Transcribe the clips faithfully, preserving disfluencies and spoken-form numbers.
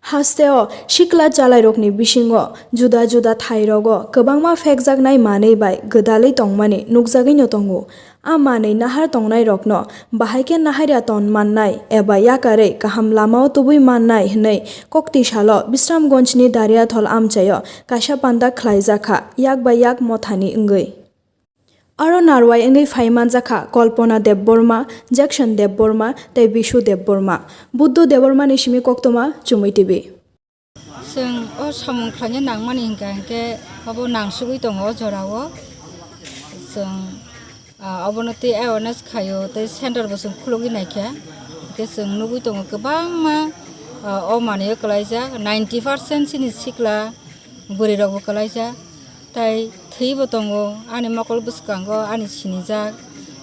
Hasteo sikla chalairokni bisingo juda juda thairogo kwbangma phekjaknai manwi bai gwdalwi tongmani nukjagwino tongo. A manwi nahar tongnairokno bahai khe naharya ton mannai eba yakarwi kaham lamao tubui mannai hwnwi koktisalo Bisramganjni Dariathol amchaio kaisa panda khlaijakha, yak bai yak mothani wngwi. Aro narwai wngwi phai manjakha Kalpana Debbarma, Jackson Debbarma tei Bishu Debbarma. Buddho Debbarmani simi koktwma Chumui T V. Chwng o samung khlaina nangmani hinkha hinkhe obo nangsugwi tongo o jorao. Chwng, ah, obono tei awareness khaio, tei center bo chwng khulugwi naikha. Hinkhe chwng nugwi tongo kwbangma, ah, o manwio kwlaijak, ninety percent chini sikla bwrwirokbo kwlaijak. Tai thwibo tongo, ani mokol bwskango ani sinijak,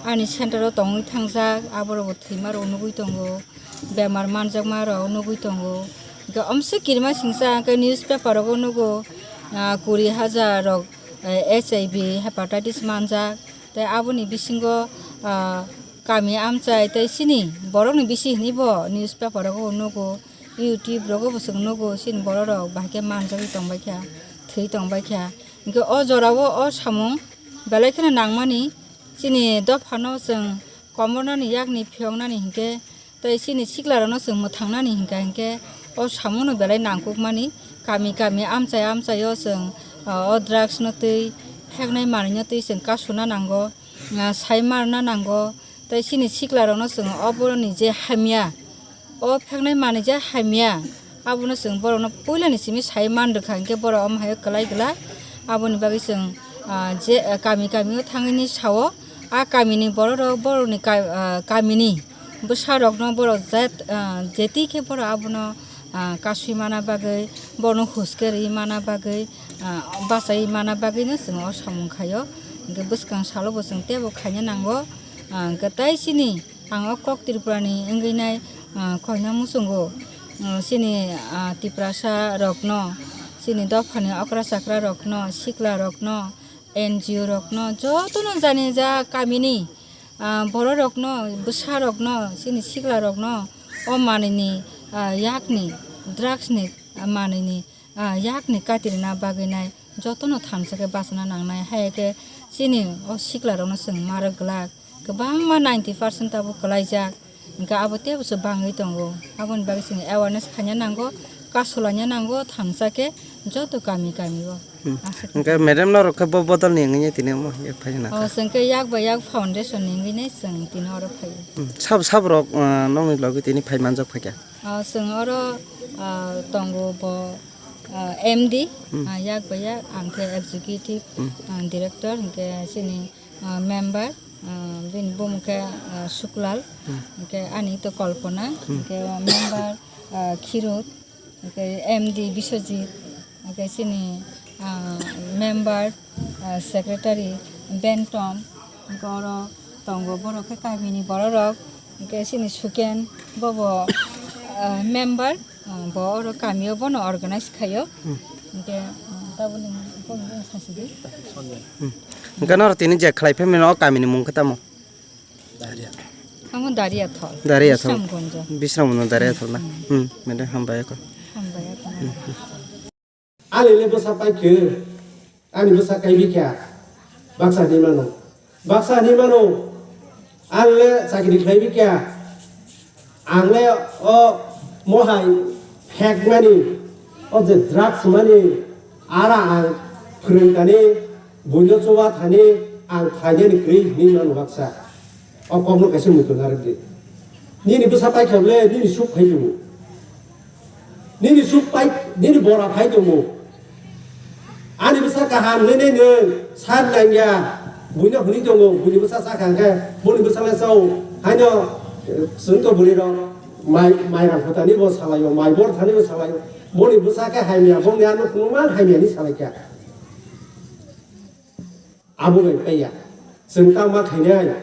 ani center o tongwi thangjak, aborokbo thwimarok nugwi tongo. Bemar manjakma rok nugwi tongo. Hwnkhe omswk kirima singsa hwnkhe newspaper rogo nugo, ah, kuri hajar rok, eh, H I V hepatitis manjak. Tei aboni bisingo, ah, kami amchai tei chini borokni bisi hinwi bo newspaper rogo nugo, YouTube rogo bo chwng nugo, chini borok rok bahai khe manjagwi tongbaikha, thwi tongbaikha. Hwnkhe o jorao o samung belai kheno nangmani, chini dophano chwng komornani yakni phiyoknani hinkhe, tei chini siklarokno chwng mwthangnani hinkha hinkhe o samungno belai nangkukmani. Kami kami amchai amchaio chwng, ah, o drugs no twi pheknai manwino twi chwng kasuna nango, ah, sai marna nango. Tei chini siklarokno chwng oboroni je hamya, o pheknai manwi je hamya, abono chwng borokno puilani simi sai man rwkha hinkhe borok omo hai kwlai glak. Aboni bagwi chwng, ah, je, ah, kami kami o thangwini sao, a kamini borok rok borokni ka-, ah, kamini bwsa rokno borok jet, ah, jeti khe borok abono, ah, kasui mana bagwi, borokno huske rwi mana bagwi, ah, bachai mana bagwino chwng o samung khaio. Hinkhe bwskang salo bo chwng teibo khaina nango. Ah, hinkhe tai chini ang o kok Tripurani wngwi nai, ah, koina muchungo, ah, chini, ah, Tiprasa rokno, chini dophani okra chakra rokno, sikla rokno, N G O rokno, jotono jani ja kamini, ah, borok rokno, bwsa rokno, chini sikla rokno o manwini, ah, yakni, drugs ni, ah, manwini, ah, yakni katirina bagwi nai jotono thansa khe bachana nangnai. Hai khe chini o sikla rokno chwng ma rwk glak, kwbangma ninety percent tabuk kwlaijak. Hwnkhe abo teibo se bangwi tongo. Aboni bagwi chwng awareness khaina nango, kasulaina nango thansa khe joto kami kami o. Hmm. Aswk. Hwnkhe madam norok khe bo bodol ni wngwi tini omo hai phai na O kha. Chwng khe yak bai yak foundation ni wngwi nai chwng tini oro phai o. Hmm. Sab, sab rok, ah, nokni logi tini phai manjak phaikha. O chwng oro, ah, tongo bo, ah, M D, Hmm. ah, yak bai yak ang khe executive, Hmm. ah, director hwnkhe chini ah, member, ah, bini bumung khe, ah, Suklal, Hmm. hwnkhe ani to Kalpana, Hmm. hwnkhe o member, ah, Khirut, hwnkhe M D Biswajit, hwnkhe chini, ah, member, ah, secretary Bentom, hwnkhe oro tongo borok khe kamini borok rok, hwnkhe chini Suken bobo, ah, member. Ah, bo oro kamio bono organize khaio. Hmm. Hwnkhe, ah, taboni bumung bumung sasidi. Hmm. Hwnkhe noro tini je khlai phaimani o kamini mung khe tamo? Amo Dariathol. Dariathol. Bisramganj. Bisramganj Dariathol na? Hmm. Hmm, mede hambai ko. Hambai ko. Hmm, hmm. Ani le bwsa paikhe. Ani bwsa kaibi kha, baksa hinwi mano. Baksa hinwi mano, ang le chakri khlaibi kha, ang le o mohai phek mani, o je drugs mani, ara ang phwrwng kani, buino chuba thani, ang khlainani kwrwi hinwi mano baksa. O kokno kaisa muitu narwk di. Nini bwsa paikha le, nini suk phai tongo. Nini suk pai, nini bora phai tongo. Ani bwsa kaham hinwi nwng san nangya. Buino hwnwi tongo, buini bwsa chakha hwnkhe, boni bwsa le chao. Haino, eh, chwng to bwrwi rok mai, mai rang phutani bo salaio, mai bor thani bo salaio. Boni bwsa khe hamya, boni ano khuluma hamya ni salaikha. Abo bai paiya. Chwng tangma khainai.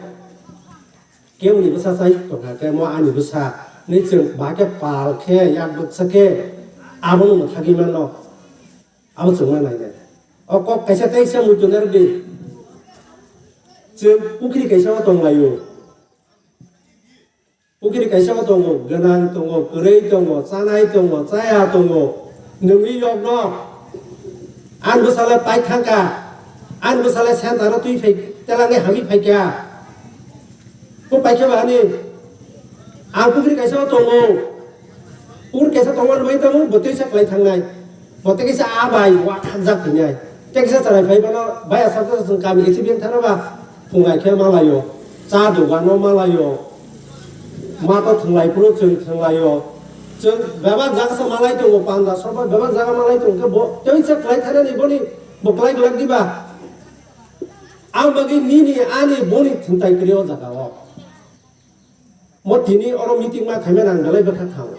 Keboni bwsa chai tongkha, khe mo ani bwsa. Ni chwng ba khe pal khe, yak bwksa khe, abono mwthagwi mano. Abo chwng ma nainai. O kok kaisa tei se muitu narwk di. Chwng pukhri kaisa o tonglaio. Pukiri kaisa o tongo, gwnang tongo, kwrwi tongo, chanai tongo, chaya tongo. Nungwi yokno, ani bwsale pai thangkha, ani bwsale center o twi phai, telangwi hamwi phaikha. Bo paikha ba ani, ang pukiri kaisa o tongo, pukiri kaisa tongo, nungwi tongo, bo twisa kwlai thangnai. Bo tei kisa a bai wa thangjak hinai. Tei kisa chwrai phai bono bai aswk chwng kami kaisa beng thano ba phungai khe malaio. Cha dogano malaio. Ma to thwnglai phuru chwng thwnglaio. Chwng bebak jaga sa malai tongo panda soba bebak jaga malai tongo khe bo tei se kwlai thanani boni bo kwlai glak diba. Ang bagwi nini ani boni thwngtai kwrwi o jaga o. Mo tini oro meeting ma khaimani ang belai bwkha thang.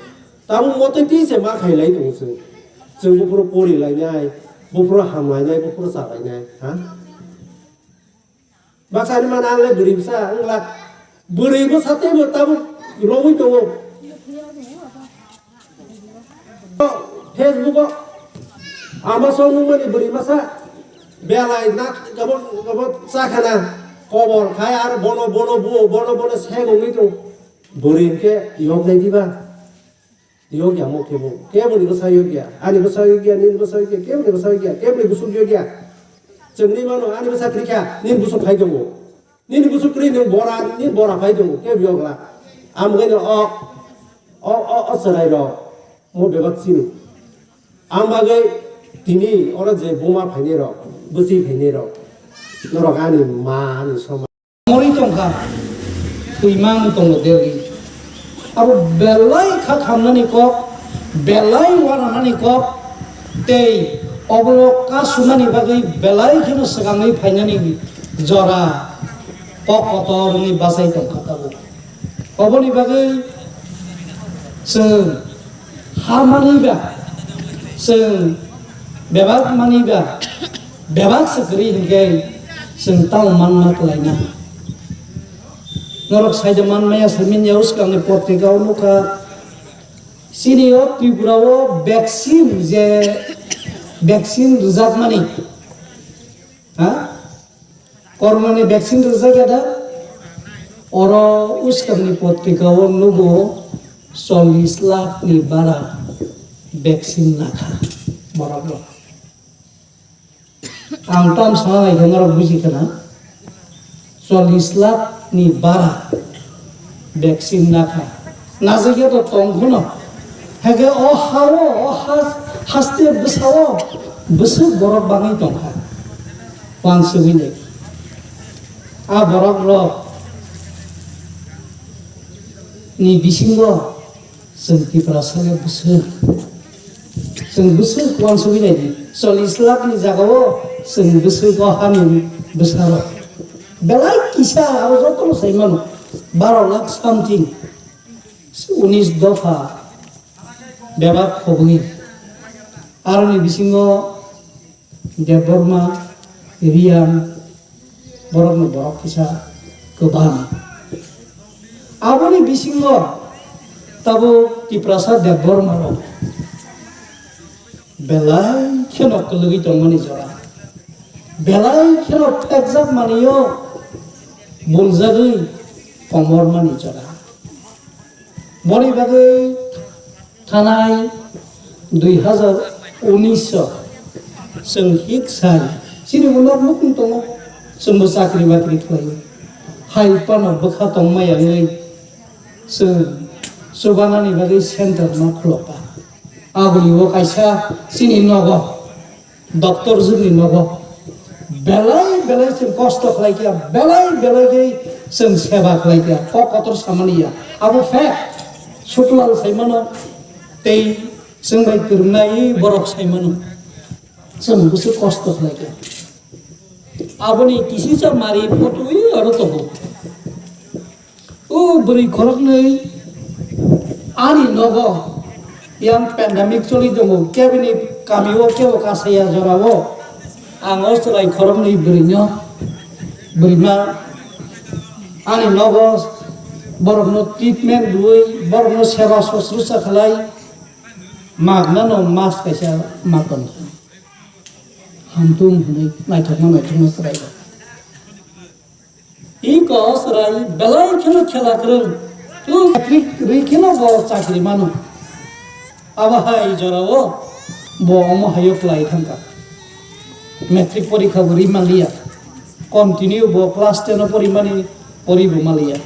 Tabuk mo tei twi se ma khailai tongo chwng. Chwng buphuru pori lainai, buphuru ham lainai, buphuru cha lainai, ha? Baksa ni mana ang le bwrwi bwsa wngla. Bwrwi bwsa teibo tabuk romwi tongo. Facebook o ama song nungmani bwrwi masa belai na gabo gabo chakhana kobor khai ar bono bono buo bono bono se nungwi tong bwrwi hwnkhe yok nai diba yok ya mo kebo kebo ni bwsa yok ya ani bwsa yok ya nini bwsa yok ya kebo ni bwsa yok ya kebo ni bwswk yok ya chwngni mano ani bwsa kwrwi kha nini bwswk khai tongo. Nini bwswk kwrwi nwng bora, nini bora phai tongo, kebo yokla. Ang bagwi no o, o, o, o chwrai rok, mo bebak chini. Ang bagwi tini oro je buma phainai rok, bwchwi phainai rok, norok ani ma, ani soma. Mori tongkha, thwimang tongo Delhi. Abo belai kha khamnani kok, belai wananani kok, tei oborok kasunani bagwi belai kheno swkangwi phainani jora kok kotor wngwi bachai tongkha tabuk. Oboni bagwi chwng ha manwi ba, chwng bebak manwi ba, bebak se kwrwi hinkhe chwng tamo manma kwlaina. Norok saida manmaya, saimanya, o swkangni potrika o nukha. Chini o Tripura o vaccine je vaccine rwjakmani, ha? Corona ni vaccine rwjak ya da? Oro o swkangni potrika o nugo chollish lakh ni bara vaccine nakha borok rok. Ang tam sana nai khe norok buji khna, chollish lakh ni bara vaccine nakha. Najagya to tong khno. Hake o ha o, o has, haste bwsa o, bwswk borok bangwi tongkha. Wansugwi nai. A borok rok ni bisingo Chwng Tiprasa le bwswk. Chwng bwswk uansugwi naidi. Chollish lakh ni jaga o chwng bwswk o hani bwsarok. Belai kisa aro jotono sai mano. Baro lakh something. Unis dopha. Bebak khobwi. Aroni bisingo Debbarma, Riang, borokno borok kisa kwbang. Aboni bisingo tabuk Tiprasa Debbarma rok belai kheno kwlwgwi tongmani jora, belai kheno phekjak manio buljagwi komormani jora. Boni bagwi thanai dui hazar unis o chwng hik sai chini bo nok nukung tongo, chwngbo chakri bakri khlaio. Hai phano bwkha tongmaya wngwi chwng chubanani bagwi center no khulokha. Aboni o kaisa chini nogo Doctor jwkni nogo belai belai chwng kosto khlai kha, belai belai khe chwng seba khlai kha, kok kotor samani ya. Abo fact, Suklal saimano tei chwng bai kwrwngnai borok saimano chwng bwswk kosto khlai kha. Aboni kisisa mari photwi aro tongo. O bwrwi khoroknwi ani nogo yang pandemic choli tongo, kebini kami o kebo kasaya jora o ang o chwrai khoroknwi bwrwi no bwrwi ma ani nogo borok no treatment rwwi borok no seba sosrusa khlai magna no mas kaisa ma tong hamtung hwnwi naithokma naithokma chwrai. Iko chwrai belai kheno khela kwrwng. Matric rwi kheno bo chakri mano. Abo hai jorao bo omo haio kwlai thangkha. Matric porikha bo ri manliya. Continue bo class ten o porimani pori bo manliya.